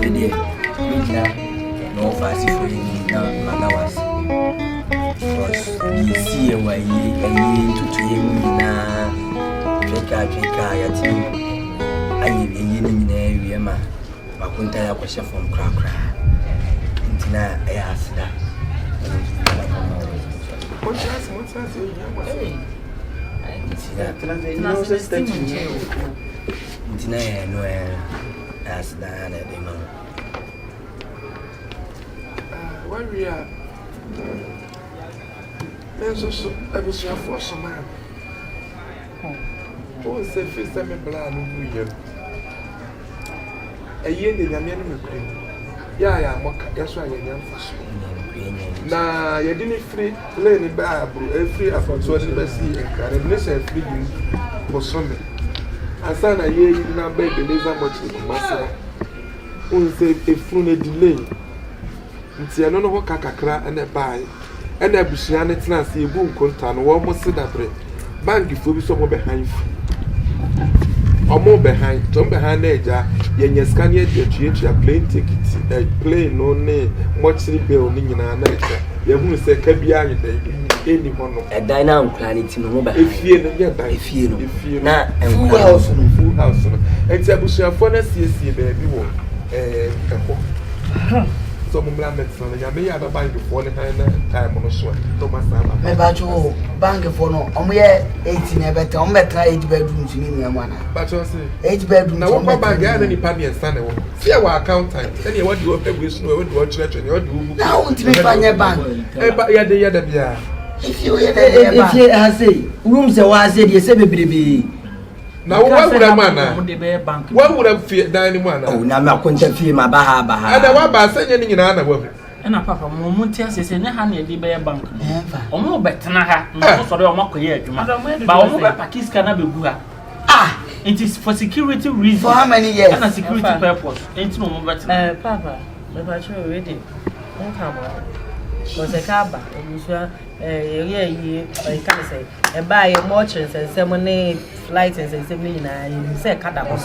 Me deɛ, mɛgyina na wɔfa asefoɔ yi anim na mada wo ase. Because deɛ ɛsiiɛ wɔ ayie ayie ntotoeɛ mu nyinaa, tweka tweka a yɛatumi ayɛ ayie no nyinaa awie ma makontan akɔhyɛ fam korakoraa. Nti na ɛyɛ aseda. Nti na yɛ no ɛyɛ aseda na ɛde ma wo. Wawie a, me nso so abusuafoɔ somaa me. Wohu sɛ firi sɛ me bra no wuiɛ no, ɛyie deɛ Nyame anim nokorɛ ni, yɛ a yɛammɔ ka, yɛ so a yɛanya mfasoɔ. Na yɛde no firi lane baa aburo, ɛfiri afɔtoɔ de no bɛsii Nkran, yɛde no hyɛɛ fridge mu bosome ansa na yɛreyi no aba Ebenezer Mortuary Kumasi ha. Wohu sɛ efunu no delay nti ɛno no ho ka kakra na ɛbaeɛ. Ɛna abusua no tena ase ebu nkonta no wɔn se dabrɛ bankfoɔ bi sɛ wɔn bɛhan fie. Wɔn bɛhan nti wɔn bɛhan na agya yɛnya sika no yɛde atuatua plane ticket ɛ plane no ne mortuary bill no nyinaa na agya yɛhunu sɛ ka biara nyɛ dɛn ɛnni hɔ nom. Ɛdan no a nkwadaa no ti no wɔn bɛhan. Efie no nyɛ dan. Efie no. Efie no. Na Full nkwadaa house no. Full house no. Nti abusuafoɔ no asiesie baabi wɔ ɛɛ ɛhɔ. Sɛ ɔmo mmra mmɛtena no nyame yɛ ada bankfoɔ no han na time no so a na ɔmo asan aba. Mepakyɛ o bankfoɔ no ɔmo yɛ eight na ɛbɛtena ɔmo bɛtena eight bedrooms ne nyinaa mu ana? Pakyɛ ɔse. Eight bedrooms Na ɔmo wokɔ bank bɛtena ɛyɛ na ne nyinaa mu. nipa mmiɛnsa na ɛwɔ hɔ. Sɛ yɛwɔ accountant ɛne ɛwɔ deɛ ɔhwɛ wei so na ɛwɔ deɛ ɔkyerɛkyerɛ na ɛwɔ deɛ ɔbu. Na wontumi fa nyɛ bank. Ɛba yɛde yɛ da biara. Efie woyɛ dɛ de yɛ bank. Efie ha sei rooms ɛwɔ ha sei deɛ sɛ bebrebee. Na wo wawura mu anaa? Wawura fie dan no mu anaa? Oh, na makonta fie ma ba ha ba ha. Ɛna waba sɛ nyɛ ne nyinaa na wahu. Ɛna papa mo mo nte ase sɛ nyɛ ha na yɛde bɛyɛ bank no. Wɔn bɛtena ha na wɔn sɔrɔ wɔn akɔyɛ adwuma. Ba wɔn bɛ paki sika na bɛgu ha. Ah! Nti for security reasons. For how many years? Ɛna security purpose. Nti na wɔn bɛtena. Ɛɛ papa, mɛpa kyerɛ wei de, nka mo. Kɔsɛ ka aba, abusua, ɛɛ yɛyɛ yie, ɛka ne sɛ. Ɛbaa yɛ mɔɔkyere nsɛnsɛm ne flight nsɛnsɛm no nyinaa yɛnim sɛ ɛka da hɔ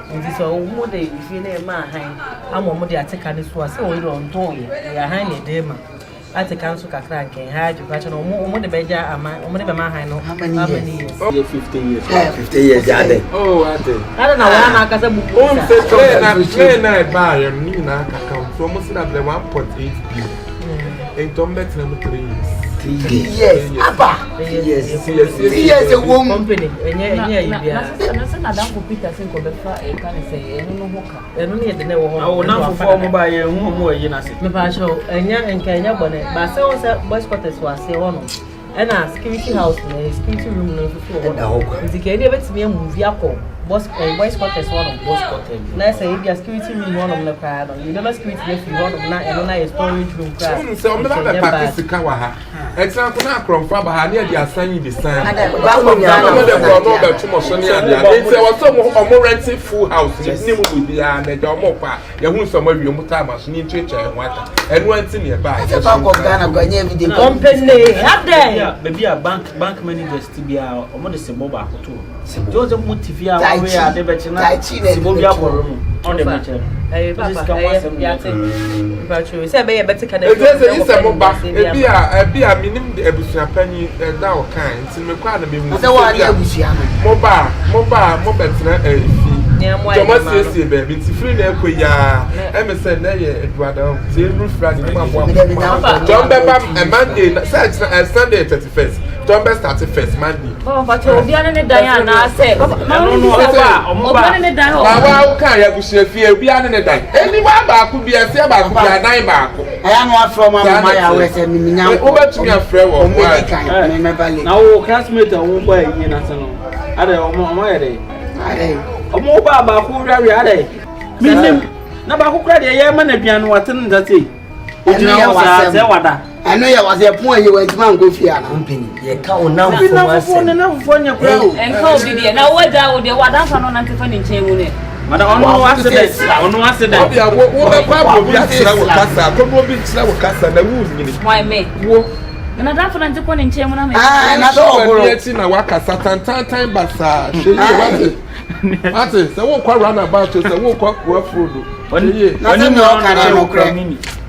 nom nti sɛ wɔn de efie no rema ahan ama wɔn de ate ka no so a sɛ wɔn de ɔntɔn yɛ ɛyɛ ahan na ɛde ma ate ka nso kakra nkɛn ha adwo kakyɛ no wɔn wɔn de bɛgya ama wɔn de bɛma ahan no how many years yɛ 50 years 50 years ade oh ade ade na wɔn ama akasa bubu sa sɛ plane na plane na ɛbaa yɛ no ne nyinaa kaka ho so wɔn si na brɛ 1.8 billion Nti ɔmo bɛtena mu 3 years. 3 years aba 3 years ɛwɔ mu. Company ɛnyɛ ɛnyɛ ayi bia. Na sɛ n'adamfo Peter sɛ nkɔbɛfa ɛka ne sɛ ɛno no ho ka. Ɛno ne yɛde na ɛwɔ hɔ. Awo n'afofo ɔmo ba yɛ ehu ɔmo wɔ yi n'ase. Mepa akyɛw ɛnyɛ nka ɛnyɛ bɔne baasa wɔn sɛ boys quarters wɔ aseɛ hɔ no ɛna security house no ɛyɛ security room no nso so wɔ hɔ nti kɛn deɛ bɛtumi amuvi akɔ boys ɛɛ boys quarters hɔ nom boys quarters na sɛ ebi a security room hɔ nom no koraa no yɛbɛma security no afiri hɔ nom na ɛno na yɛ storage room koraa. Wonim sɛ ɔmo bɛ paki sika wɔ ha ɛtena ko na akorɔmfo aba ha ne yɛde asan yi de san ɔmo de korɔ no ɔbɛto mo so ne adeɛ ade nti ɛwɔ sɛ ɔmo ɔmo rent full house ne ne mu biribiara na ɛgya ɔmo kɔ a yɛhu sɛ ɔmo awie ɔmo time aso ne ntuatua yɛn ho aka ɛno anti ne ɛbaa Sɛ Bank of Ghana kɔ ɛnyɛ everyday. Company adɛn. Baabi a bank managers ti bi a ɔmo de sebɔ baako to hɔ. Tí o sɛ mo ti fi a wɔn yɛ ade bɛkye na sebɔ bi akɔrɔ mu ɔde bɛkyɛ no. Ɛyɛ papa ɛyɛ yate mpatro sɛ ɛbɛyɛ bɛte ka na Eti sɛ yi sɛ mo ba ebi a ebi a minim de abusua panyin ɛda ɔkan nti mekɔ a na mehu Sɛ wɔn ane abusua no. mo ba mo ba mo bɛtena ɛfi nti ɔmo asiesie baabi nti firi na ɛkɔ yi a ɛmi sɛ nɛ yɛ aduada nti eduru Friday ne mu aboa mo nti ɔmo bɛba Monday na sɛ ɛkyerɛ ɛ Sunday 31st nti ɔmo bɛ start first Monday. Papa kyɛ obiara ne ne dan anaasɛ papa maame Ɛno no bi sɛ ɔmo ba ɔmo ba obiara ne ne dan hɔ. Na wa wo kan yɛ abusua fie obiara ne ne dan eni wa baako bi ɛseɛ baako bi adan baako. Ɛyà ni wafrɛ ɔmo ama mayɛ awɛ sɛ mimi nya nkɔ. Wobɛtumi afrɛ wɔn. Ɔmo bɛdi kan mɛ mɛba late. Na wo classmate a wɔn bɔ ayie n'ase no adɛ ɔmo ɔmo ayɛ dɛ. Adɛ. Ɔmo ba baako wiawia adɛ. Minim na baako kura deɛ yɛ ma na aduane wate ne nsa sei. Ogyina hɔ saa sɛ wada. Ɛno yɛ wasɛ pon ayi wa ntoma nkɔ fie ana. Company yɛka wo namfo ho asɛm. Ne namfofoɔ nyɛ kura o. Ɛnka obi deɛ na wagya wo deɛ wadanfa no nante fa ne nkyɛn mu ne. Madam ɔno accident ɔno accident. Ɔbi a wo wo bɛkɔ abɔ obi akyerɛ wo kasa akɔdu obi nkyerɛ wo kasa na wo nyini. Why me? Wo. Na nadanfo nante kɔ ne nkyɛn mu na me. Ah na sɛ Wɔ ɔboro. ani akyi na wakasa tantantan basaa hwɛ yie wate. Ate sɛ wokɔ run about sɛ wokɔ rough road. Yie. Na sɛ nea ɔka no nokorɛ.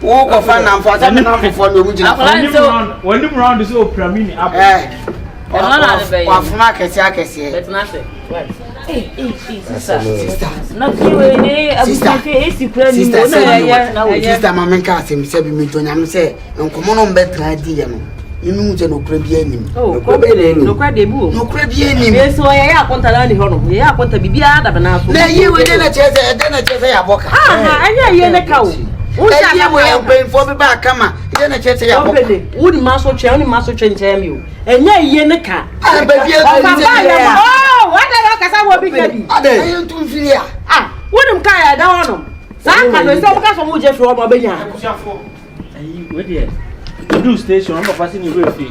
Wokɔfa nnamfo a sɛ me nnamfofoɔ ne ɔmu gyina fam. Wɔnim round sɛ ɔpira mini abɔ. Wafoma akɛseɛ akɛseɛ. Sister ma menka asɛm sɛ bi medɔ nyame sɛ nkɔmmɔ no mbɛtena di yɛ no memehu sɛ nokorɛ bi anim nokorɛ bi anim na ɛyie wei dɛn na kyerɛ sɛ ɛdɛn na kyerɛ sɛ yɛabɔ ka ɛnyɛ ɛyie ne ka o ɛyie wei yɛ mpanyinfoɔ bi ba kama ɛdɛn na kyerɛ sɛ yɛabɔ ka wone ma so twɛ wone ma so twɛ nkyɛn mi o ɛnyɛ ɛyie ne ka baabi a ɔfa ba yɛ ma oo wada yɛ ɔkasa wɔ bi ka bi ɛyɛ ntum firi a ah wonim ka yɛ ɛda hɔ nom saa ka no sɛ ɔmo ka sɛ ɔmo gye firi hɔ ma ɔbɛnya Wedeɛ odu station ɔmo papa si ne wura fi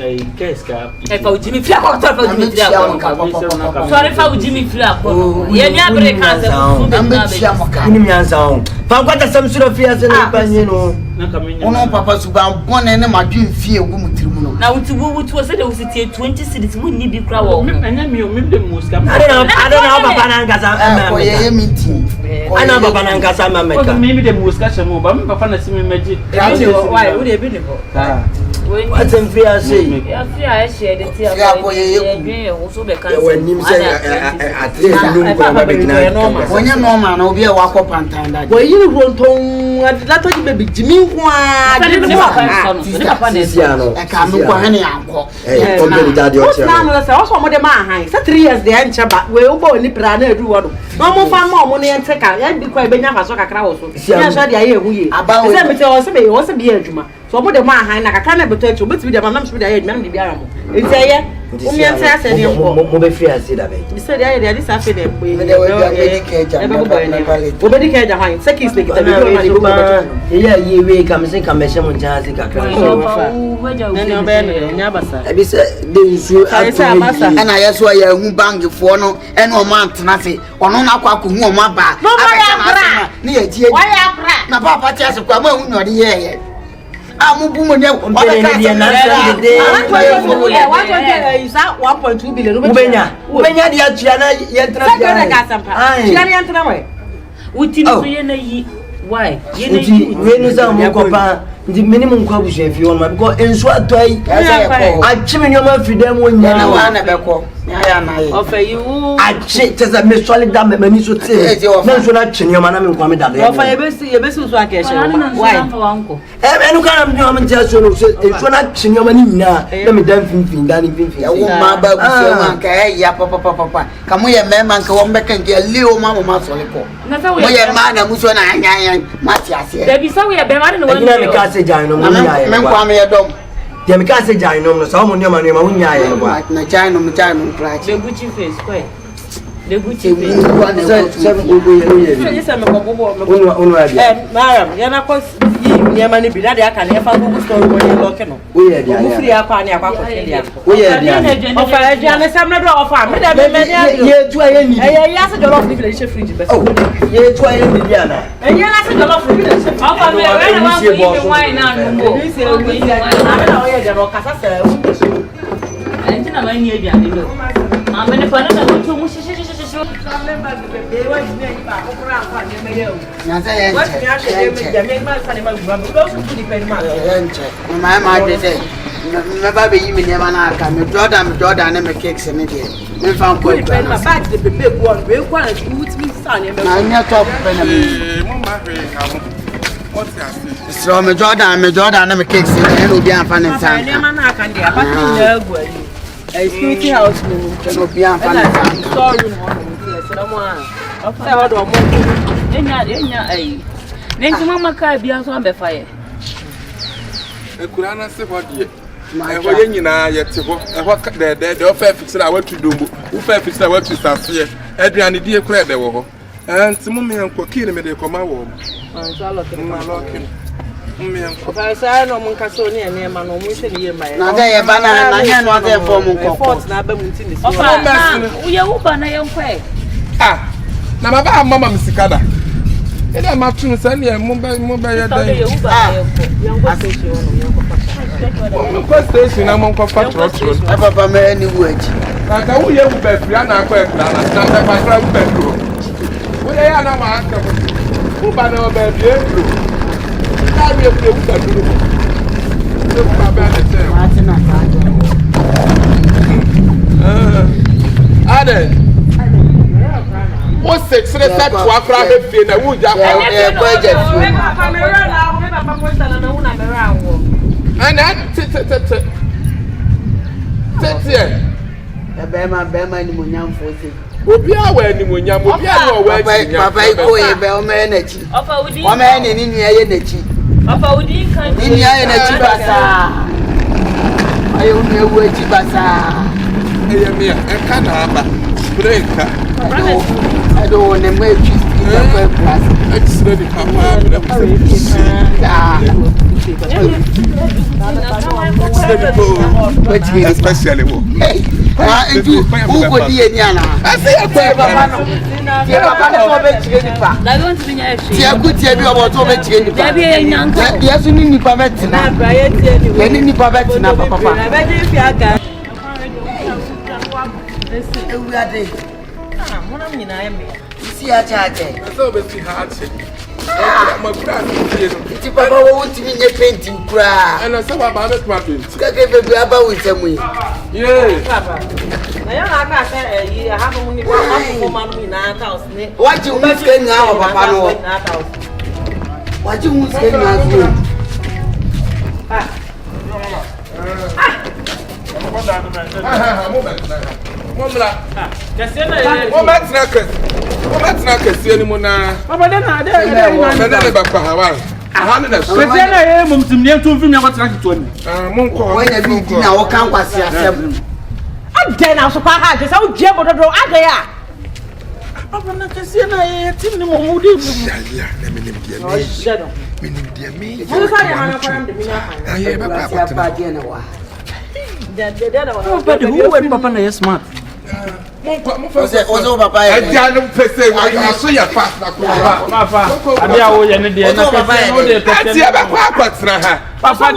ɛyi kɛs ka. Ɛfa wo gyimi firi akɔ sɔre fa wo gyimi firi akɔ sɔre fa wo gyimi firi akɔ yɛ ni abere kan sɛ fufu bɛ gyina bɛ. Wonim nyansa o. Fa nkwata sɛm soro fi ase na nipa nye no. Wono papa suban bɔne ne madwen fie gu mu tiri mu no. Na wo ti wo wo tuo sɛ de wo si tie 20 cedis wo nni bi kura wɔ ho. Ɛnyɛ mi o mi de mu sika. Ade na ade na wo papa na nkasa ɛmɛ mi. Kɔ yɛ yɛ meeting. Ana papa na nkasa ɛmɛ mi ka. Mi de mu sika hyɛ mu ba mi papa na si mi mɛgye. Why wo de bi ne hɔ. Wate mfiri ase yi. Yɛase a ɛhyɛ de te Firi akɔ yɛ yɛ ku. Yɛdwen yɛ ho so bɛka Yɛwɔ anim sɛ atere nnum kora ba bɛgyina. Wɔnyɛ nɔɔma na obi a wakɔ pantan da. Wɔyi horontɔn adatɔ gye baabi gyimi nko ara. Ne papa nsɔ no. Ne papa na Sisi ano. Ɛka me nkɔ hene ankɔ. Ɛyɛ kɔmpani gya deɛ ɔkyerɛ no. Wosena no sɛ ɔsɔ ɔmo de ma ahan sɛ 3 years deɛ ɛnkyɛ ba wei wobɔ w'ani pira na aduru hɔ no na ɔmo fa ma ɔmo no yɛnte ka yɛn bi kɔ ebenya fa so kakra wɔ so yɛn nso de ayɛ ehu yie ɛsɛ mi sɛ ɔsɛ mi ɔsɛ mi yɛ adwuma so ɔmo de ma ahan na kakra na ɛbɛtɔ akyi obetumi de ama nam so de ayɛ adwuma na de bi ara mo nti ɛyɛ mo miɛnte asɛ ne nkɔ mo bɛ firi ase da bɛn. Bisɛ deɛ ayɛ deɛ ade saa afei deɛ obedi ka agya obedi ka agya hwan sɛ kiss ne kita biribi ɔma ne bɛbɔ bɛtɔ ɛyɛ ayie wei ka me se nka mɛhyɛ mo nkyɛn ase kakra ɛne ɔbɛyɛ no deɛ ɛnyɛ abasa ɛbi sɛ de nsuo ato yie ɛna yɛ so yɛ ahu bankifoɔ no ɛne ɔmo antena ase ɔno no akɔ akɔhu ɔmo aba abɛka n'asɛm a ne yɛ gye adi na paapa te ase kora mo ahu nea ɔde yɛɛyɛ a mo bu mo nyɛ ɔbɛka asɛm na wobɛnya wobɛnya de atua na yɛntena Wo ti no so yɛ na yi why yɛ na yi nti wei no sɛ mo nkɔ paa nti mene mo nkɔ abusua fie hɔ noma because nsu atɔ yi atwe me nneɛma afiri dan mu nyinaa atwe kyɛ sɛ mesɔle da m'ani so tee na nsuo no atwe nneɛma na menkwa me da bɛɛ ɛno ka na mede ɔmo nte asuo no sɛ nsuo no atwe nneɛma no nyinaa na meda mfimfini da ne mfimfini ɛwo mmaa ba abusua mu anka ɛyɛ papapapapa ka moyɛ mmarima nka wɔn bɛka nka ɛli wɔn ama mo asɔre kɔ moyɛ mmaa na musuo na anyanyan mo ate aseɛ. Dabi sɛ woyɛ bɛrima de na wɔn ɛnyina meka sɛ gyan nom wo nyaa yɛ me nkwa meyɛ dɔm deɛ meka sɛ gyan nom no saa wɔn nneɛma nneɛma wo nyaa yɛ kwa na gyan nom gyan nom koraa kyɛ Gucci face kɔɛ The Gucci face sɛ sɛ woyɛ woyɛ bi wonua wonua aduane ɛ mariam yɛn akɔ yi nneɛma no bi na deɛ aka no yɛfa gugu store mu yɛn lɔke no woyɛ aduane ɔmo firi akɔ ane akɔ akɔtwe deɛ akɔ woyɛ aduane ɔfa aduane sɛm no do ɔfa me dɛ me mɛni adi yɛtu ayɛ nidi ɛyɛ yi ase jɔlɔf ni bi na ɛhyɛ fridge bɛsɛ oh yɛtu ayɛ nidi ana ɛyɛ yi ase jɔlɔf ni bi na ɛhyɛ fridge ɔfa mi ɛwɛ na wɔn akɔ yi mi wine na anum o ebi sɛ ebi sɛ ame na ɔyɛ aduane ɔkasa sɛ ɛwɔ ɛnti na wɔn ani aduane do maame nipa no na wɔtu mu hyehyɛhyehyɛ na sɛ yɛnkyɛ yɛnkyɛ yɛnkyɛ mmaa ma adwe sɛ mɛba bɛyi me nneɛma no aka me jordan me jordan ne me kicks ne deɛ memfa nkɔ adwa no na nyɛ top pɛ na meyi srɛ me jordan me jordan ne me kicks ne ɛna obi amfa ne nsa nka Security house no mu. Ɛna obi amfa ne nsa nka. Store room hɔ nom nti ɛsrɛ mo a sɛ hɔ de ɔmo nkɔ. Enya enya ayi. Ne nti mo ama kaa bi nso abɛfa yɛ. Akura no ase hɔ deɛ ɛhɔ yɛ nyinaa yɛte hɔ ɛhɔ dɛɛdɛɛdɛ ɔfɛ afikyire a watu dombo wofɛ afikyire a watu saseɛ aduane die koraa ɛdɛ wɔ hɔ Nti mo mmea nkɔ kii no mede kɔma wɔ mo. Nso alɔke no. Alɔke no. Mmea nkɔ. Ɔfa saa na ɔmo nkasa oni nneɛma no ɔmo nhyɛ ne yie ma yɛ. Na sɛ yɛ ba na na nyɛ no sɛ fɔm nkɔ. Fɔt na aba mu nti ne si. Ɔfa na woyɛ wo ba na yɛn kɔ ɛ. Ah na ma ba ama ma me sika da. Ɛdɛ ma tunu sɛ neɛ mo bɛ mo bɛ yɛ dɛn. Ah Mo nkɔ station na mo nkɔ fa trɔtrɔ. Ɛ papa mɛ ni wu akyi. Na sɛ woyɛ wu bɛfiri ana akɔ akura na na sɛ kakra wu bɛduru hɔ. Woyɛ yɛ ana wɔasɛm woba na baabi aduru. Na awie fie wu bɛduru hɔ. Sɛ wo ba bɛn ne kyɛn. Wate na saa deɛ. Adɛ. Wo se kyerɛ sɛ toa koraa bɛ fie na wogya kɔ. Ɛkɔ agya fie. Ɛna tetete. Teteɛ. Bɛrima bɛrima animuonyamfoɔ se. Obiara wɔ animuonyam, obiara ne ɔwɔ akyinya. Papa yi kɔ yɛ bɛ ɔmɛyɛ n'akyi. Ɔmɛyɛ ne ne nua yɛ n'akyi. Ne nua yɛ n'akyi basaa. Ɔyɛ wo nua wu akyi basaa. Ɛyɛ mea, ɛka na aba. Bere nka. Ɛde wo ne mma atwi ɛkɔ akura ase. Ɛkyerɛ nipa paa mmerɛ mu sɛ Ɛkyerɛ nipa o. Especially wo. Nti wokɔdi yɛ ni anaa? Ɛsɛ yɛ kɔ Tie papa no. Tie papa no sɛ ɔbɛkyerɛ nipa. Tie ko tie bi ɔbɔ sɛ ɔbɛkyerɛ nipa. Yɛ so ne nipa bɛtena. Yɛ ne nipa bɛtena papapa. Ewurade. Nsi akyɛ akyɛ. Ɛsɛ ɔbɛsi ha akyɛ. Makura ase fie no. Nti papa wo wotumi nyɛ painting koraa. Ɛna sɛ waba abɛtuma painting. Kɛkɛ bebree aba wo nsam yi. Yee. Wagye wo sika nyinaa wɔ papa no hɔ. Wagye wo sika nyinaa so. Mobɛtena kɛse mobɛtena kɛseɛ no mu naa mɛne ne bɛkɔ ha wa aha ne na so kɛseɛ na ɛyɛ mom tim deɛ nto mfim akɔtena ketewa ni monkɔ hɔ Wanya bi di na wɔka nkwasi asɛm. Adɛn na so pa ha agye sɛ wodua mu dodo adɛn a papa na kɛseɛ na ɛyɛ tim ne mom wode yaya na menim deɛ meyɛ menim deɛ meyɛ ayɛ bɛkɔ akɔtena Adeɛ na wa. papa de who wɛ papa na yɛ smart monkɔ mofa Ɔsɛ ɔsɛ wo papa yɛ dɛ. agya no pɛ sɛ aso yɛ fast na kɔ papa adeɛ a woyɛ ne deɛ na Ɔsɛ wo papa kɛseɛ yɛ no wode dɛ. kɛseɛ ati ɛbɛkɔ akɔtena ha papa deɛ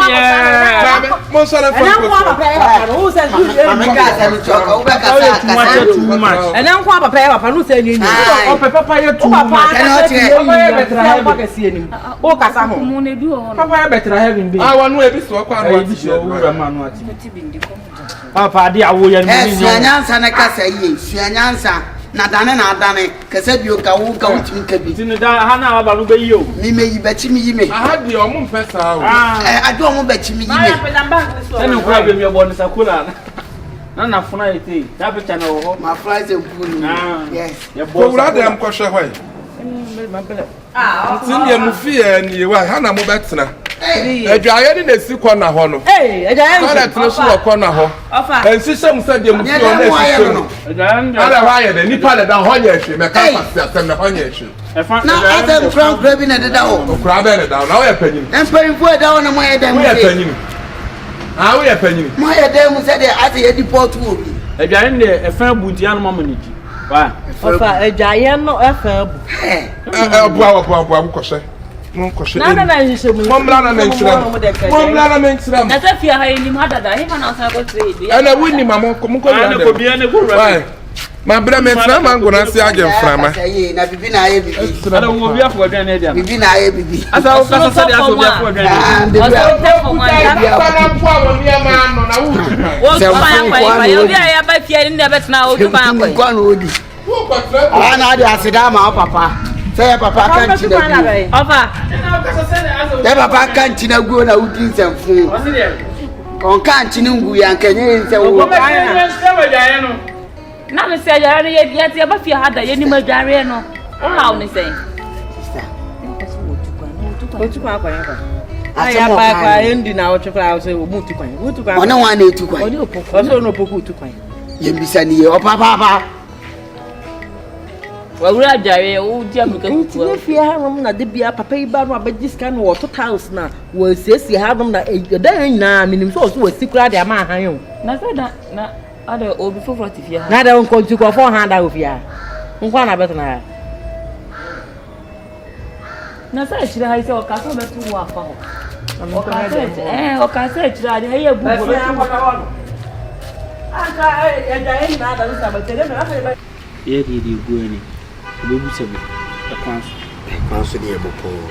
maame monsɔre fa ɛnɛ nko a papa yɛ papa no wo sɛ Maame ka asɛm kyerɛ ɔka wobɛkasa woyɛ too much akasa. yɛ too much ɛnɛ nko a papa yɛ papa no sɛ nyɛ nyɛ Aye. ɔpɛ papa yɛ too papa much Ɛnɛ akasa ɔkyerɛ. bi Papa yɛ bɛtena yɛ heaven. nkɔ kɛseɛ nim wo kasa ho papa yɛ bɛtena heaven bi a wɔno ebi so ɔkɔ ano ɛyɛ bi sɛ owura ma no ate papa adeɛ a woyɛ no Ɛ mu sua nyɛ nyansa na kasa yie sua nyansa na dane na adane kasa bio ka wo ka wotumi nka bi. nti no da ha na waba no bɛyi o Mi meyi bɛkyi mi yi me. aha deɛ ɔmo mpɛ saa o Ɛ ade ɔmo bɛkyi mi yi me. ɛne nkora bɛmi ɛbɔ ne sakola na nafona yɛ tei saa picture na wɔ hɔ Ma fly sɛ nkuo no. Ah. Yes. yɛbɔ kɔwura dɛm kɔhwɛ hɔ yi nti deɛ mo fie nie wa ha na mobɛtena adwaeɛ ne na esi kɔna hɔ no toilet no so wɔ kɔna hɔ ɛnhyehyɛ mu sɛ deɛ mo fie hɔ na ɛhyehyɛ mu ana hɔ ayɛ dɛ nipa deda hɔ nyɛ hwee mɛka kwasi asɛm na hɔ nyɛ hwee Na asɛ nkura nkura bi na ɛdeda hɔ. okura bɛɛ deda hɔ na woyɛ panyin Mpanyinfoɔ ɛda hɔ na mo ayɛ dɛm woyɛ sɛ. panyin ah woyɛ panyin Mo ayɛ dɛm sɛ deɛ asɛ yɛdi pɔɔto wɔ bi. aduane no deɛ ɛfɛn bu nti anoma ma ne di wa ɔfa adwaeɛ no ɛfa abu Ɛ ɛ ɛ ɔboa ɔboa ɔboa mo kɔhyɛ mo nkɔhyɛ na na na nhyehyɛ mu mo mmra na menkyerɛ mo mo mmra na menkyerɛ mo Na sɛ fie ha yɛnim ha dada hefa na ɔsan kɔkyerɛ yɛ bi ɛna wonim a mo nkɔ mo nkɔ Ah, ne wura kɔ bia ne kɔ dɛm wura why ma brɛ mentena mango no ase agye mframa Kasa yie na bibi na ayɛ bibi. ada wo obi afɔ aduane adi ana Bibi na ayɛ bibi. asa wo kasa sɛ deɛ asɛ obi afɔ aduane adi Ah, bibi Ɔsoro a- tɛ fam a bibi a- wɔtu kwan akɔ hefa yɛ obi a yɛaba fie ne na ɛbɛtena hɔ wotu kwan akɔ Nkwa na odi. Ɔha na ade aseda ama wo papa. Sɛ yɛ papa ka nkyi na guo. ɔfa Yɛ papa ka nkyi na guo na wodi nsɛmfo. Ɔnka nkyi no ngu yɛ anka nyɛ yɛ nsɛ wo. na me sɛ adwareɛ no yɛte yɛba fie ha da yɛnim adwareɛ no wohaw ne sɛn Sister, otu kwan akɔ yɛn kwan Asɛm ayɛ a apa ɔka akɔ no. ɛndi na ɔtwe koraa sɛ ɔmu tu kwan ɔmu tu kwan Ɔne wɔn na etu kwan. ɔne opoku ɔsɛ ɔne opoku tu kwan Yɛmbisa ne yie ɔpapaapa. wawura adwareɛ wodi amirika nti kukuo ne fie hanom na de bia papa yi ba no abɛgye sika no wɔto tiles na wɔasiesie hanom na ɛda yɛn nyinaa menim sɛ ɔso wɔasi koraa de ama ahan o na sɛ da na ade obi foforɔ te fie ha na dɛ nkɔ nti nkurɔfoɔ ha da wɔ fie ha nkɔ ana bɛtena ha na sɛ akyire ha yi sɛ ɔka sɛ ɔbɛto wo afa hɔ ɔka sɛ ɛɛ ɔka sɛ akyire ha deɛ ɛyɛ bu ɔbɛto wo. Anka ɛgya yɛ nyinaa da no sɛ abɛkyɛ dɛ mɛ afei bɛ. Yɛ deɛ deɛ gu ani ɔbɛbu sɛ bi ɛkwan so. Ɛkwan so deɛ bɔkɔɔ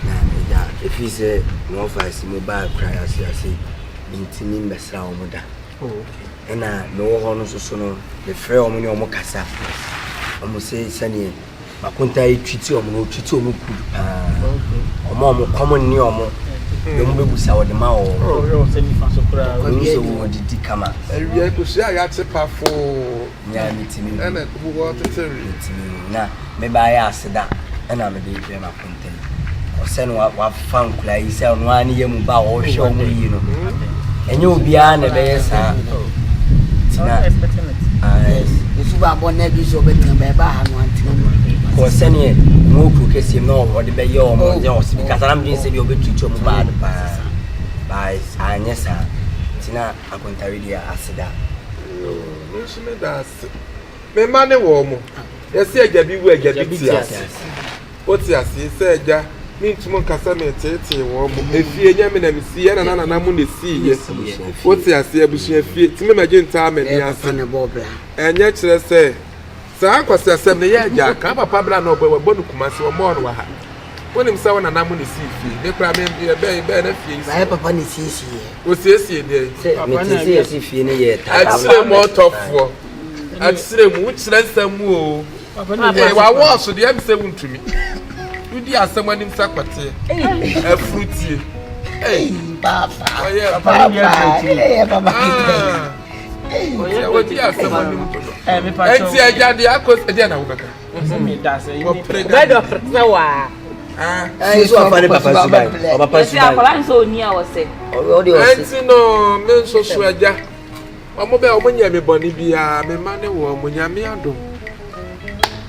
na ɛgya ɛfiri sɛ wɔn fa asi mu baa kura ase ase ntumi mbɛsra wɔn da. Oh, okay. Ɛna mewɔ hɔ no nso so no mefrɛ wɔn ne wɔn kasa wɔn sɛ sɛdeɛ Makonta yi twiti wɔn no ɔtwiti wɔn good paa wɔn a wɔn kɔm nne wɔn deɛ wɔn bɛbusa wɔde ma wɔn wɔn sɛ wɔn didi kama. Awia kosua a yɛate pafoo nea metumi hu ɛna wɔ tete wi metumi hu na mebaayɛ aseda ɛna mede brɛ Makonta yi ɔsɛ no wafa nkura yi sɛ ɔno ara ne yɛ mu ba a ɔrehwɛ wɔn yie no ɛnyɛ obiara na ɛbɛyɛ saa na nsu ba abɔ na bi sɛ ɔbɛtena bɛɛ ba ha no antena mu kɔ sɛneɛ mu kuro kɛseɛ mu na ɔde bɛyɛ wɔn ɔde ɔsi bi kasa na mede sɛ bi ɔbɛtutu wɔn baa no paa baa anyɛ saa nti na akontare deɛ aseda. Me nso meda ase me mma ne wɔn mo yɛsɛ agya bi wu agya bi te ase. Wote aseɛ sɛ agya mentum nka sɛ meteetee wɔn mo efie nyɛ me na mesii ɛna na nana mo na esiiɛ wote aseɛ abusua fie tumi mɛgye ntaa m'ani ase ɛnyɛ kyerɛ sɛ saa nkwaseasɛm no yɛ agya ka papa bra na ɔbɔ wɔbɔ no Kumasi wɔmmɔɔ no wɔ ha wonim sɛ wo nana mo na esii fie me koraa me yɛbɛn bɛn na fie yi si papa na esiesie osiesie deɛ sɛ mete sɛ yɛsi fie no yɛ taa akyerɛ mu ɔtɔfoɔ akyerɛ mu wokyerɛ nsɛm mu o Ee, wawɔɔso deɛ ɛm sɛ wontumi. Wodi asɛm anim sɛ kɔteɛ. Afuru tie. Ɔyɛ Wodi asɛm anim dodo. Enti agya deɛ akɔ ɛdeɛ na wobɛka. Bɛdɔ fɛtɛ waa. Yesu afa ne papa suban. Ɔpapa suban. Akwadaa nso oni a wɔsɛ. Enti no me nso so agya. Wɔn bɛ wɔn nyɛ me bɔne biara me mma ne wɔn mo nyame adom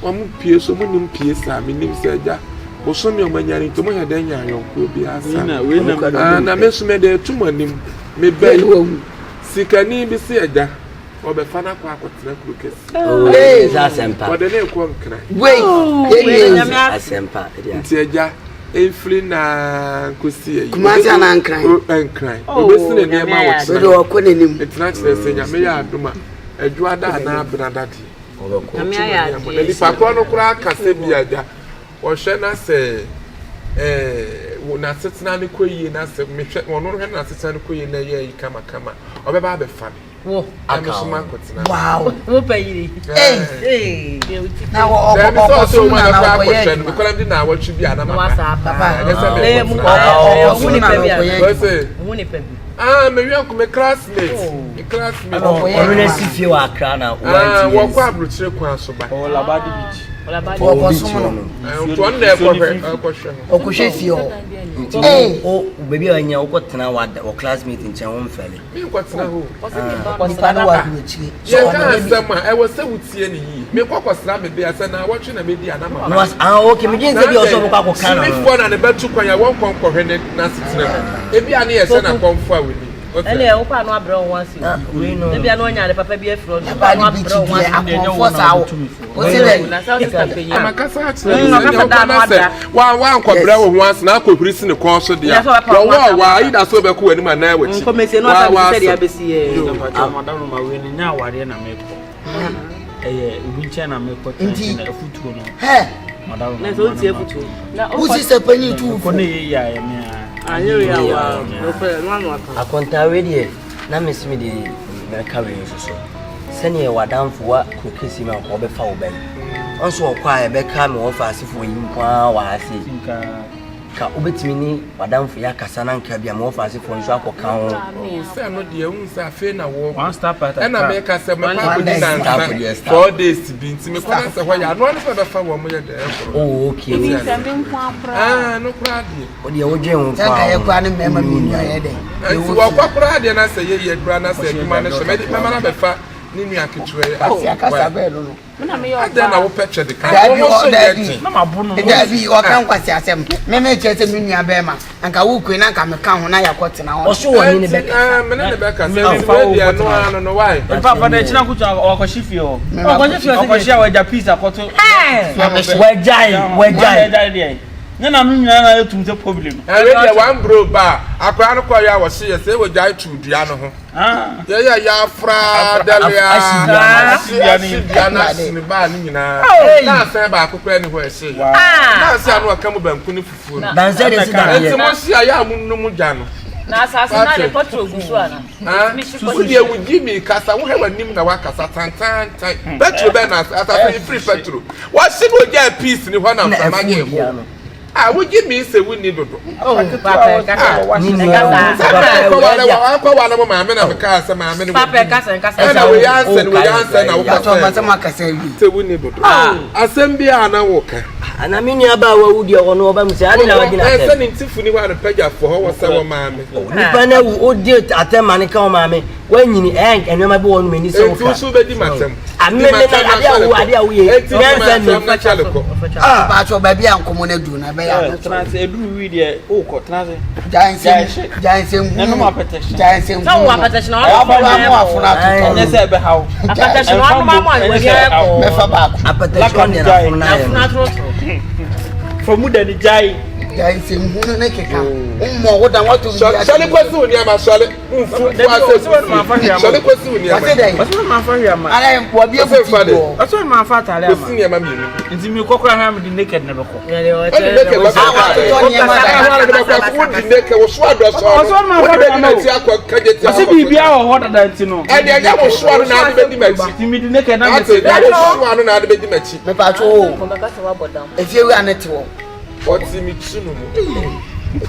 wɔn pie so wɔn nim pie saa me nim sɛ agya bosome wɔn anya ne nti wɔn yɛ dɛ nya ayɔnkoɔ biara saa ah, na me nso me de etu mo anim me bɛ yi sikani bi si agya ɔbɛfa no akɔ akɔtena kuro kɛse wɔde ne kɔ nkran nti agya Mfiri na nkosi ayi. Kumasi anaa Nkran? Nkran. Obesi ne nneɛma wɔ kyena. Wode ɔkɔ n'anim. Ntina kyerɛ sɛ nyame yɛ adom a adwoada anaa abenada deɛ. Ɔbɛkɔ. Nyame ayɛ adeɛ. Na nipa korɔ no koraa ka sɛ bi agya ɔhwɛ na sɛ ɛɛ n'asetena no kɔ yie na sɛ mehwɛ ɔno hwɛ na n'asetena no kɔ yie na ɛyɛ ayi kamakama ɔbɛba abɛfa me. Wo. Aka ho. Wow. Wo pɛ yiri. Hey. Na wɔ ɔkɔ ɔkɔ sum na na ɔkɔ yɛ adwuma. Mekɔla di na awɔtwe bi a na ma ba. Papa. Ɛnyɛ sɛ mekɔ mu Ɔkɔ sum na na ɔkɔ yɛ adwuma. Wo nipa bi. Ah, me yɔnko me classmate. Me classmate. Ɔno na si fie wɔ Accra na Ah, wɔkɔ aburokyire kwan so ba. Ɔwɔ Labadi beach. Ɔkɔ sum no. Nti ɔno na ɛkɔhwɛ ɛkɔhwɛ ho. Ɔkɔhwɛ fie hɔ. Nti wo baabi a ɔnyɛ wokɔ tena wɔ classmate nkyɛn wo mfɛle. Menkɔtena hɔ o. Nipa no wɔ aburokyire. Yɛka asɛm a ɛwɔ sɛ wotie no yie. Mekɔ kɔsra me bea sɛ naawɔtwe na mɛdi ana ma ba. Ah, okay, medwen sɛ bi ɔsɛ ɔbɛkɔ akɔka no. Simifoɔ na ne bɛto kwan a wɔnkɔ nkɔhwɛ ne n'asetena mu. Ebi a ne yɛ sɛ n'akɔmfo a wɔni. Ɛnna wokɔ ano abrɛ wo ho ase. Ebi a na ɔnya ade papa bi afiri ɔno. Papa de bi ti deɛ akɔmfoɔ saa wɔ. Wote dɛ. Amakasa akyerɛ no sɛ nea wokɔ na sɛ wa wankɔbrɛ wo ho ase na akɔhuri si ne kɔn so deɛ a wɔwɔ ɔwɔ a ayida sɛ wobɛkɔ w'anim anaa w'akyi wa wa asɛm. Nti hɛ wosi sɛ panyin tu fo. Akontaa wei deɛ na mesi me deɛ mɛka wei nso so sɛdeɛ w'adamfo wa kuro kɛseɛ mu a ɔbɛfa wo ba yi ɔnso ɔkɔ a ɛbɛka me wɔfa asefoɔ yi nko ara wɔ ha sei ka wobɛtumi ne w'adamfo yi akasa na nka bi a ma wɔfa asefoɔ nso akɔka ho sɛ no deɛ wohu sɛ afei na wɔ ɛna meka sɛ mɛkɔ akɔdi nansa four days bi nti mekɔ na sɛ hɔ yɛ anoa no sɛ bɛfa wɔ mo yɛ dɛ ɛkorɔ oh okay ah no koraa deɛ Wo deɛ wodwen ho paa. Sɛ yɛ koraa ne mmarima mmienu a yɛ dɛ. Nti wɔkɔ koraa deɛ na sɛ yɛyɛ koraa na sɛ adwuma no hyɛ mɛde mɛma no abɛfa ne nua ketewa yi. Kwasi akasa bɛɛ no no. Adɛn na wopɛ twɛ de ka Daabi wo ho so ɔ nyɛ daabi. den. Daabi ɔka nkwasi asɛm. Mɛmɛ kyerɛ sɛ me nua bɛrima anka wo kue na anka meka ho na yɛakɔ tena hɔ. Ɔso wɔ ne ne bɛkasa. Ɛnti me ne ne bɛkasa nti wei deɛ ɛno ara no no why. Papa na ɛkyina kutu ɔkɔhye fie hɔ. Ɔkɔhye fie hɔ. Ɔkɔhye a wagya peace akɔto. Wagyae wagyae. Ne na no nyinaa na ayɛ tum sɛ problem. Ɛwei deɛ one bro ba a akwadaa no kɔyɛ a wɔse yɛ sɛ wɔgyae tuu dua no ho. Yɛyɛ yɛ afra dɛle a ahye dua no ahye ne baa no nyinaa. Na asɛn baako koraa ni hɔ ɛhye. Na ase ano ɔka mu banku ne fufuo no. Nti mo hye a yɛ a mo num gya no. Na asase na de pɔtro gu so ana. Wo deɛ wo gyi mi kasa wohwɛ w'anim na wakasa tantantan. Petro bɛn na asase yi firi petro. Wɔhye na ogyaa peace ni hɔ na mframa nye ho. Ah, wogye mi sɛ wonni dodo. Sɛ mo maame na mekaa sɛ maame no ɛna wei ansɛ no wei ansɛ na wokɔ sɛ wonni dodo. Asɛm bi a na woka. Ana me nua baa wawu deɛ ɔno ɔba mu sɛ ade na wadwene atɛm. Ɛsɛ ne ntifo ni hɔ a no pagyafoɔ hɔ wɔ sɛ wɔ maame. Nipa no awu wodi atɛm ma ne ka wo maame wanyini ɛyɛ nneɛma bi wɔ no m'ani sɛ woka. Enti woso bɛdi m'atɛm. Ameme na ade a wo ade a woyɛ nyansa ni. Ah, paatwa baabi a nkɔmɔ no aduru na ɛbɛyɛ ano. Tena ase eduru wi deɛ wokɔ tena ase. Gyae nsɛm gyae nsɛm hu. Ɛnum apɛtɛhyɛ. Gyae nsɛm hu. Sɛ wo apɛtɛhyɛ na ɔno fɔ mu afono atotɔ. Ɛnyɛ sɛ ɛbɛha wo. Apɛtɛhyɛ na ɔno mu ayɛ wɔ ɛkɔ. Mɛfa baako. Apɛtɛhyɛ ɔno na afono na ayɛ no. Fɔmu da ni gyae. Gyae nsɛm hu no ne keka. Mmɔ wo dan wato bi. Sɔre kɔsi wo nneɛma sɔre. Nfu ase sɔre kɔsi wo nneɛma. Wɔsi dɛ. Ɔsɛ ma fa hwɛ ama. Ara wɔbi ebu ti wɔ. Ɔsɛ ma fa ataare ama. Kɔsi nneɛma mmienu. Nti mi kɔ kora hwɛ mi di naked na bɛ kɔ. Ɛdi naked bɛ kɔ. Awɔ de bɛ kɔ wo di naked wo so adɔ sɔɔ no. Wo de bɛ di n'akyi akɔ kagye ti akɔ. Ɔsɛ biribi awɔ hɔ dada nti no. Ɛdi ɛnyɛ wo so ano na ade bɛ di m'akyi. Nti mi di naked na mi se. Ɛnyɛ wo so ano na ade bɛ di m'akyi. Mepatwo o. Efie wura ne te hɔ. Ɔte mi ti no mu.